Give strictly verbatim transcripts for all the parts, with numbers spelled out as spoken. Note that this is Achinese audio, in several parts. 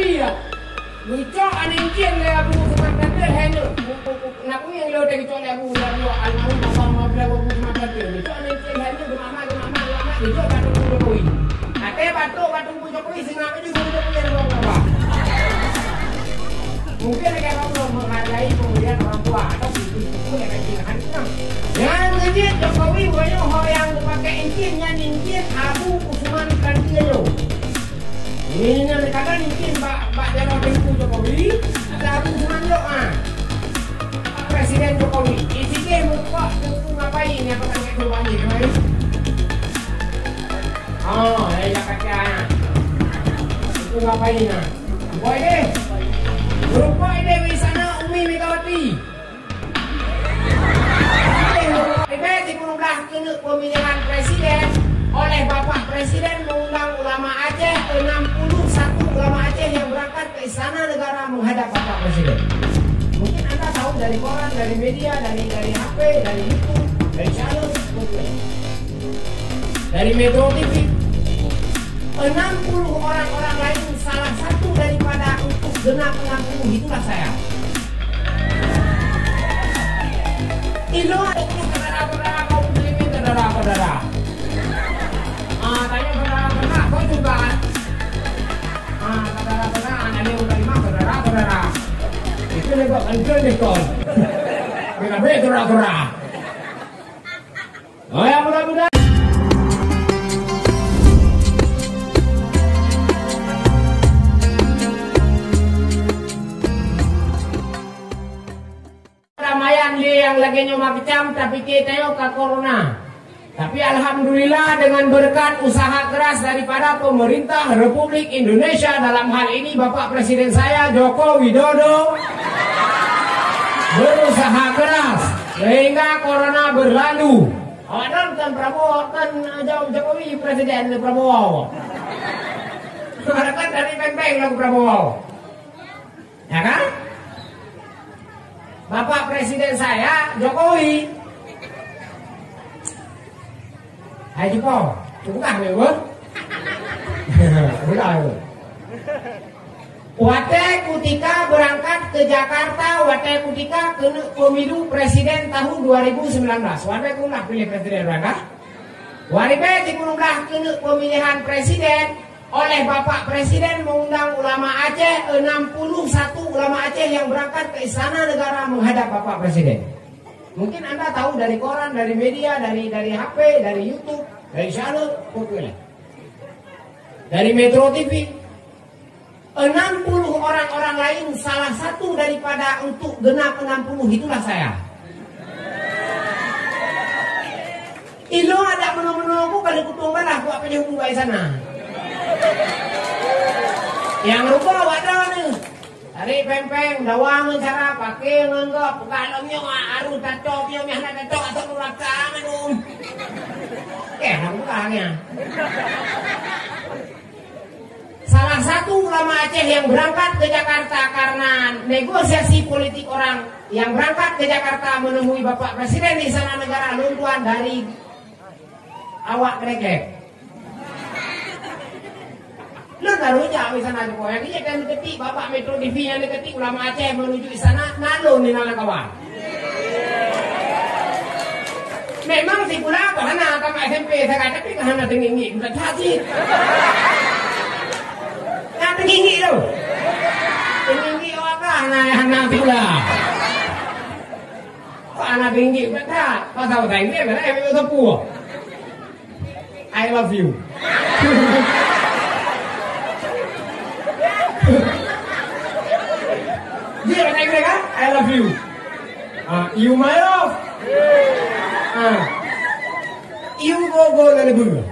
Iya. Geucok aneuk cien lé Abu Usman Tante hai neuk. Nak kuning lo teuh geucok lé Abu, lé Abu almarhum Bapak Muhammad Abu Usman Tante. Geucok aneuk cien hai neuk, geumama, geumama, geumama, geucok bak Teungku Jokowi. Até batuk bak Teungku Jokowi, singoh baju Teungku Jokowi ada bawa apa? Mungkin lagèe Allah menghargai pemberian orang tua atau ibu-ibu yang rajin aneuk. Nyang ngeujeuet Jokowi, woe nyoe ho nyang geupakai incin, nyan incin Abu Usman Tante nyoe. Ini nyan kadang mungkin bak, bak jalan Teungku Jokowi, ada Abu Usman Lok, ah. Presiden Jokowi, isi deh muka Teungku ngapain yang pakai Teungku ngapain, kemarin? Oh, ya, ya, kata. Teungku ngapain, ah? Boy deh. Berubah deh di sana Umi Megawati. Ribèe sikureueng blah keuneuk pemilihan presiden, oleh Bapak Presiden mengundang ulama Aceh, enam puluh satu ulama Aceh yang berangkat ke Istana Negara menghadap Bapak Presiden. Mungkin Anda tahu dari koran, dari media, dari, dari H P, dari YouTube, dari channel, dari Metro T V. Enam puluh orang-orang lain, salah satu daripada untuk genap enam puluh itulah saya. Inoe ada terus saudara-saudara kaum muslimin, saudara-saudara. Ah, tanya saudara-saudara, kau juga. Ah, saudara-saudara, anak dia udah lima saudara-saudara. Itu dia buat kentang deh kau. Kenapa saudara-saudara? Oh ya, mudah-mudahan. Ramaian lé nyang lagèe nyoe makecam tapike tanyoe ka corona. Tapi alhamdulillah, dengan berkat usaha keras daripada pemerintah Republik Indonesia, dalam hal ini Bapak Presiden saya, Joko Widodo, berusaha keras sehingga corona berlalu. Awak nonton Prabowo, kan, eh, jaweueb Jokowi presiden lé Prabowo. Kan dari peng-peng lagu Prabowo. Ya kan? Bapak presiden saya, Jokowi. Hai Joko, buka deh, Bu. Buka, Bu. Watèe kutika berangkat ke Jakarta, watèe kutika keuneuk pemilu presiden tahun dua ribu sembilan belas. Watèe kutika pilih presiden berangkat. Waribèe sikureueng blah keuneuk pemilihan presiden, oleh Bapak Presiden mengundang ulama Aceh, enam puluh satu ulama Aceh yang berangkat ke Istana Negara menghadap Bapak Presiden. Mungkin Anda tahu dari koran, dari media, dari, dari H P, dari YouTube, dari channel, pokoknya. Dari Metro T V. Enam puluh orang-orang lain, salah satu daripada untuk genap enam puluh itulah saya. Inoe ada meunoe-meunoe ku kali kutung balah buat penyembuh di sana. Yang rupa awak dah ni. Tarik peng-peng, dawa ngon cara, pakai ngon gop, buka lom nyoe, arus tato, pion meh hana tato, atau neraka mandum. Eh, hana buka ni. Salah satu ulama Aceh yang berangkat ke Jakarta karena negosiasi politik orang yang berangkat ke Jakarta menemui Bapak Presiden di Istana Negara, lôn tuan dari awak Kreklek. Lôn baru jak di sana juga. Yang dia kan ketik Bapak Metro T V yang ketik ulama Aceh menuju Istana, na lôn di sana kawan. Memang sikula ka hana tamat S M P sagai, tapi ka hana teungieng-ngieng budak that cit. Ka teungieng-ngieng tu. Teungieng-ngieng awak ka hana, hana sikula. Ka hana teungieng-ngieng budak that. Pasal bahasa Inggris, mana yang sapu? I love you. Dia kata Inggris kan? I love you. Ah, you my love. Ah. You go go lalebeu.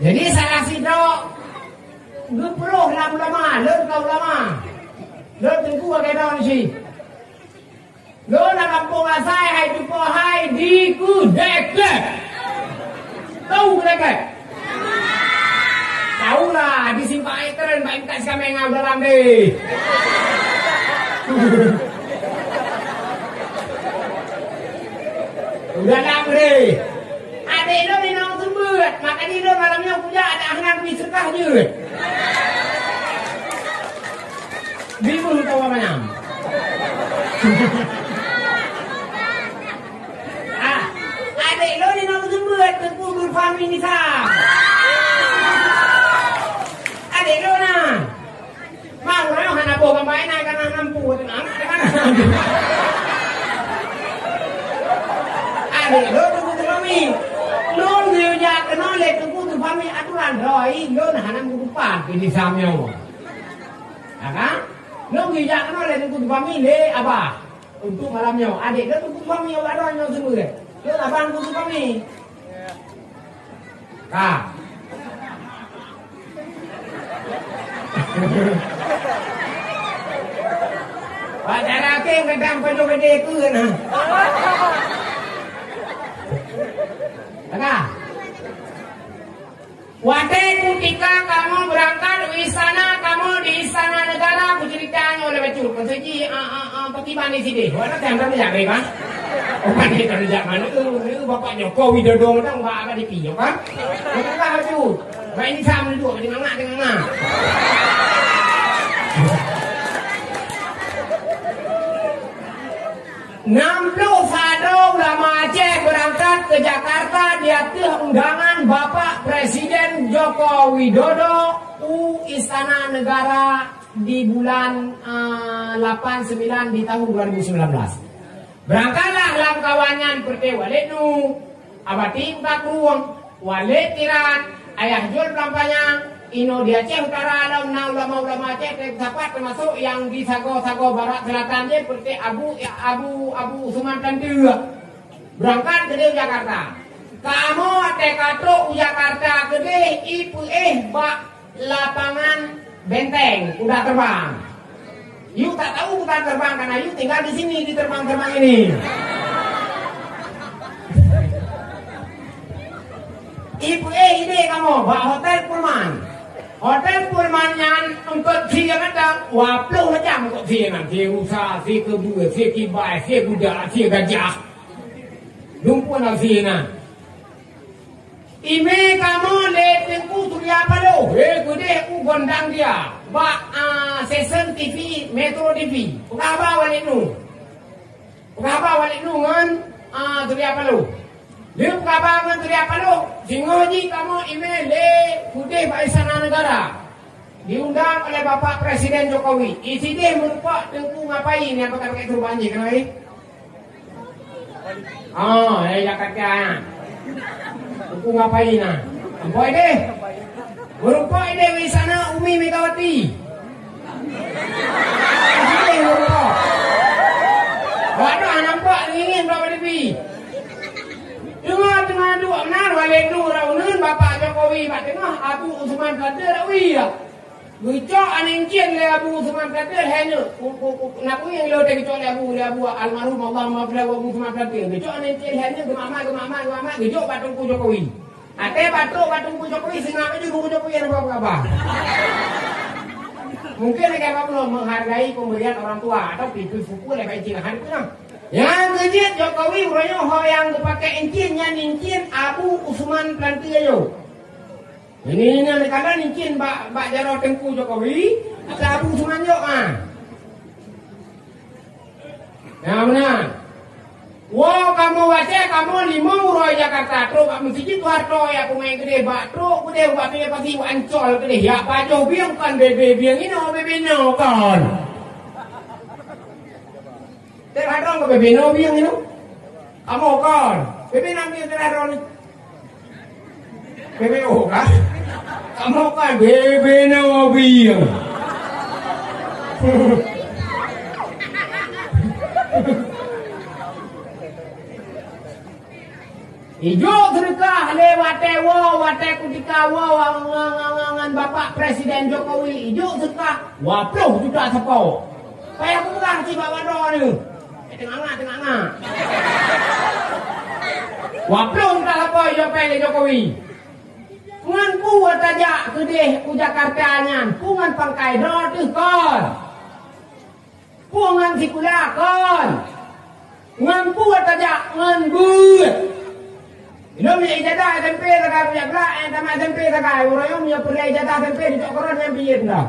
Jadi salah sidroe geupeurôh lam ulama, lôn ka ulama. Lôn teungku agak daun si. Lôn lam kampung asai hai tupo hai di Keudekek. Tahu Keudekek? Tahu lah, di simpang air keren, Minta sikamé ngon dalam deh. Dalam deh. Adék lôn inong seumeubeuet, maka jih lôn malam nyoe kujak ada hana bri seudeukah jeuet. Bingung tawa manyam. Ah, adék lôn inong seumeubeuet Teungku Zulfahmi Nisa. Adék lôn na. Mang Royong hana boh gambar inan, karena hana mampu, teuh na. Adék lôn Teungku Zulfahmi. Lôn geuyue jak keunoe lé Teungku Zulfahmi aturan droe, lôn hana meutupat di Nisa nyoe. Ya kan? Lôn geuyue jak keunoe lé Teungku Zulfahmi lé abah. Untuk malam nyoe, adék lôn Teungku Zulfahmi, awak droe nyoe seumeubeuet. Lôn abang Teungku Zulfahmi. Ka. Bak cara keng kadang pajoh gede keu na. Ka. Watée kutika kamoe beurangkat u istana kamoe di Istana Negara, kuceurita nyoe lé bacut. Maksud jih, a, a, a, pakiban di sideh. Wah, nak teuntang jak ré, bah. Oh, pandai kalau jak mana tu? Ni Bapak Joko Widodo mantong bak apa di piyok, kan? Betul lah tu. Baik ni sama duduk di nganga dengan nganga. Nam ploh sadoe ulama Aceh beurangkat keu Jakarta di ateueh undangan Bapak Presiden Joko Widodo u Istana Negara di bulan, eh, lapan sembilan di tahun dua ribu sembilan belas. Beurangkatlah lam kawan nyan peureuté Walid Nu, Abati Meukakrong, Walid Tiran, Ayah Jul Blang Panyang, inoe di Aceh Utara lom na ulama-ulama Aceh, sapat teumasok nyang di sagoe-sagoe barat seulatan jih, peureuté Abu, Abu, Abu Usman Tanteu. Beurangkat keudeh u Jakarta. Kamoe watée ka trok u Jakarta keudeh, ipeuéh bak lapangan Benteng, kuda terbang. Yuk tak tahu kuda terbang, karena yuk tinggal di sini, di terbang-terbang ini. Ipeuéh ideh kamoe bak Hotel Pullman. Hotel Pullman nyan eungkot sie mantong, dua ploh macam eungkot sie nyan. Sie rusa, sie keubeue, sie kibai, sie guda, sie gajah. Dumpeue na sie nyan. Imé kamoe lé Teungku Surya Paloh, he keudeh u Gondang dia, bak, ah, stesen T V, Metro T V. Peugah haba Walid Nu. Peugah haba Walid Nu ngon, ah, Surya Paloh. Lheueh peugah haba ngon Surya Paloh, singoh jih kamoe imé lé keudeh bak Istana Negara. Diundang oleh Bapak Presiden Jokowi. Isideh meurumpok Teungku Ngapai nyang pakai-pakai turban jih keunoe. Oh, eh, Jakarta, ya. Teungku Ngapai na. Ampoi deh. Meurumpok ideh di sana Umi Megawati. Isideh meurumpok. Waduh, nampak ngieng-ngieng bak T V. Teungoh-teungoh duek meunan, Walid Nu rot uneun, Bapak Jokowi bak teungoh, Abu Usman Tanteu rot wie. Geucok aneuk cien lé Abu Usman Tanteu lhèe nyoe. Ku, ku, ku, na kunyueng lé watèe geucok lé Abu, lé Abu almarhum, Allahumma ghfir lahu, Abu Usman Tanteu. Geucok aneuk cien lhèe nyoe, geumakmak, geumakmak, geumakmak, geujok bak Teungku Jokowi. Até batrok bak Teungku Jokowi, singoh laju Teungku Jokowi hana peugah-peugah. Mungkin lagèe apa bunoe menghargai pemberian orang tua atau pipih sepupu lé bak cien hana peugah. Nyang keujeuet Jokowi uroe nyoe ho nyang geupakè incien nyan incien Abu Usman Tanteu nyoe. Ini nyan kalau incien bak, bak jaroe Teungku Jokowi, ata Abu Usman nyoe, ah. Nyang meunan. Woe kamoe watèe kamoe limong uroe Jakarta, trok bak meuseujid Soeharto, ya peumaén keudeh, bak trok keudeh, bak pih pasi, bak Ancol keudeh, ya pajoh bieng kon, bebe bieng inoe, bebe noe kon. Teuladrong keu bebe noe bieng nyoe. Kamoe kon. Bebe noe bieng teuladrong ni. Bebe oh kan? Kamoe kon bebe noe bieng. Ijok seudeukah lé watèe woe, watèe kutika woe ngon, ngon, ngon, ngon Bapak Presiden Jokowi. Ijok seudeukah dua ploh juta sapo. Payah peugah cit bak droeneuh. Eh, teungangah, teungangah. Dua ploh juta sapo ijok pèng lé Jokowi. Ngon peue tajak keudeh u Jakarta nyan? Peue ngon pangkai droe teuh kon? Peue ngon sikula kon? Ngon peue tajak? Ngon beuet. Ilôn nyoe ijazah S M P sagai, kujak glak, eh, tamat S M P sagai. Ureueng nyoe peureulèe ijazah S M P dicok keurot nyan piyet dah.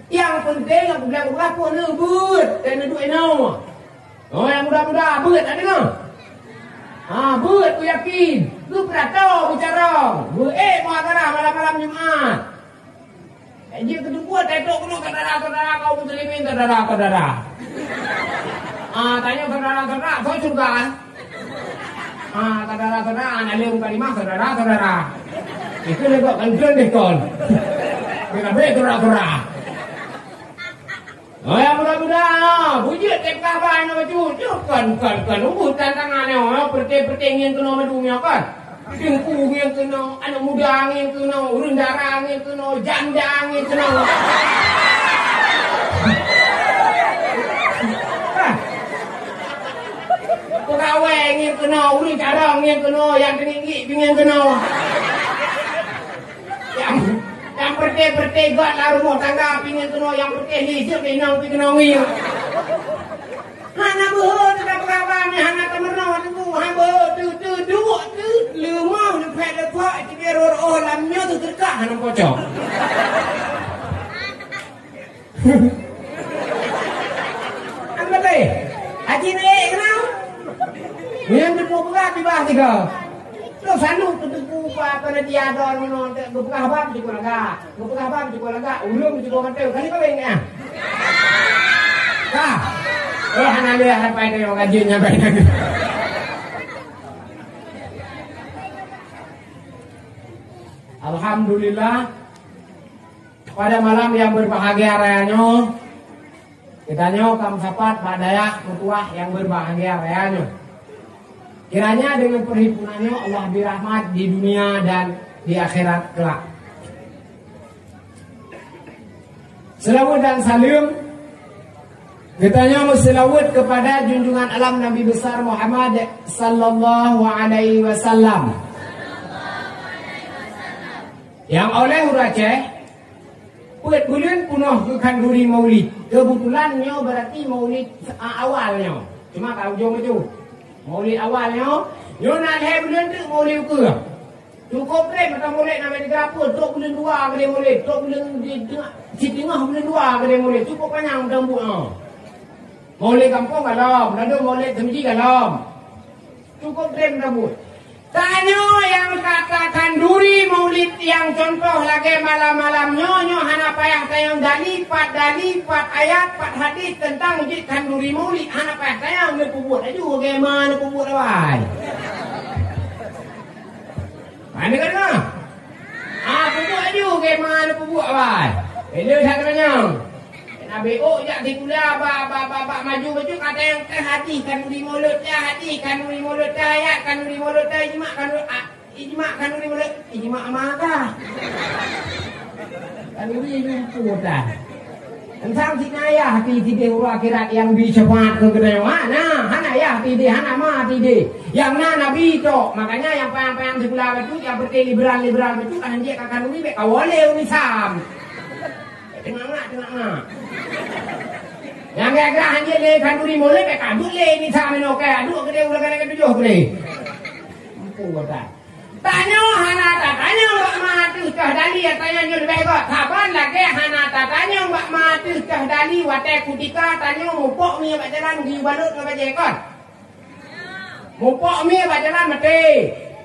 Nyang peunteng nyang kupeugah peue neubeuet, dan neuduek inoe. Oh, nyang muda-muda, beuet, na deungoe? Ha, beuet, kuyakin. Geupeuratoe, geucarông. Beuet, muhadharah malam-malam Jumat. Eh, jeuet keu teungku, teutok keunoe, saudara-saudara kaum muslimin, saudara-saudara. Ah, tanyoe saudara-saudara, soe syeuruga? Ah, saudara-saudara, aneuk lôn kalimah, saudara-saudara. Itu lagak kan keuneuk deh kon. Kena baik saudara-saudara. Oh, ya, mudah-mudahan, ah, bujur teuka ban, ah, baju. Jauh kan, kan, kan. Ubu tantangan, ah, perti-perti ingin kena madu, ya, kan? Teungku ngieng keunoe, aneuk muda ngieng keunoe, ureueng dara ngieng keunoe, janda ngieng keunoe. Peugawée ngieng keunoe, ureueng carông ngieng keunoe, nyang teungiek-ngiek pih ngieng keunoe. Nyang, nyang peureute-peureute göt lam rumoh tangga pih ngieng keunoe, nyang peureute li jeuet inong pih keunoe ngieng. Hana beuhe teuka peugawée, hana teumeurunoe teungku, hana beuhe teu-, teu-, duek teu-, leumoh leupek-leupek, cibir rôh-rôh lam nyoe teuka hana pocong. Kan beutôi? Haji naik kenal? Yang teupeue berat di bawah tiga. Terus selalu teuteupeu apa, apa dia ada, geupeugah bab di keluarga. Geupeugah bab cukôp lagak, ulôn cukôp mantong. Kali kawin nyan? Ka. Oh, hana lé, hana pai tayong rajin nyampai nyan. Alhamdulillah, pada malam yang berbahagia raya nyoe, geutanyoe ka meusapat bak dayah meutuwah nyang berbahagia raya nyoe. Kiranya dengan perhimpunan nyoe Allah bri rahmat di dunia dan di akhirat kelak. Seulaweuet dan saleuem geutanyoe meuseulaweuet keupada junjungan alam Nabi Besar Muhammad sallallahu alaihi wasallam. Nyang oleh ureueng Aceh, peuet buleuen peunoh keu khanduri maulid. Keubeutulan nyoe beurati maulid, a, awal nyoe. Cuma ka ujong bacut. Maulid awal nyoe, nyoe na lhèe buleuen teuk maulid ukeue. Cukôp trép mata maulid na bak tiga puluh, trok buleuen dua keudéh maulid, trok buleuen di teungoh, siteungoh buleuen dua keudéh maulid. Cukôp panyang meuteumbuet nyoe. Maulid gampông galom, ladôm maulid teumiji galom. Cukôp trép meuteumbuet. Tanyoe nyang ka takhanduri maulid nyang contoh lagèe malam-malam nyoe, nyoe hana payah tanyong dali, pat dali, pat ayat, pat hadis teuntang jeuet khanduri maulid, hana payah tanyong, neupeubuet laju bagaimana neupeubuet awai. Hana ka deungoe? Ah, peubuet laju bagaimana neupeubuet awai. Bila that tanyong. Nabi, oh, jak sikula, bak, bak, bak, bak maju-maju, kata nyang teuh hadis khanduri maulid, ya hadis khanduri maulid, ya ayat khanduri maulid, ya ijma khanduri, ah, ijma khanduri maulid, ijma mata. Khanduri jumpu dah. Teuntang si na yah pi sideh uroe akhirat nyang bri syafaat keu geutanyoe. Ha, na, hana yah pi deh, hana ma pi deh. Nyang na Nabi tok. Makanya nyang payang-payang sikula bacut, nyang peureute liberal-liberal bacut, hana jeuet ka khanduri, bèk kawoe lé ureueng Islam. Teungoh-teungoh. Nyang gara-gara hanjeuet lé khanduri maulid, bèk ka duek lé nisa meunoe, ka duek keudéh uroe keutujoh keudéh. Ampôn, gata. Tanyoe hana tatanyong bak ma ateueh cah dali, tanyoe nyoe leubeh göt. Saban lagèe hana tatanyong bak ma ateueh cah dali, watèe kutika tanyoe mupok mie bak jalan geuyue balot ngon bajèe kon. Mupok mie bak jalan maté.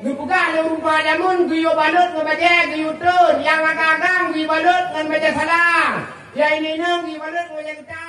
Geupeugah lé ureueng tuha jameun, geuyue balot ngon bajèe, geuyue treun. Nyang agam-agam geuyue balot ngon bajèe salang. Nyang inong geuyue balot ngon bajèe geuta.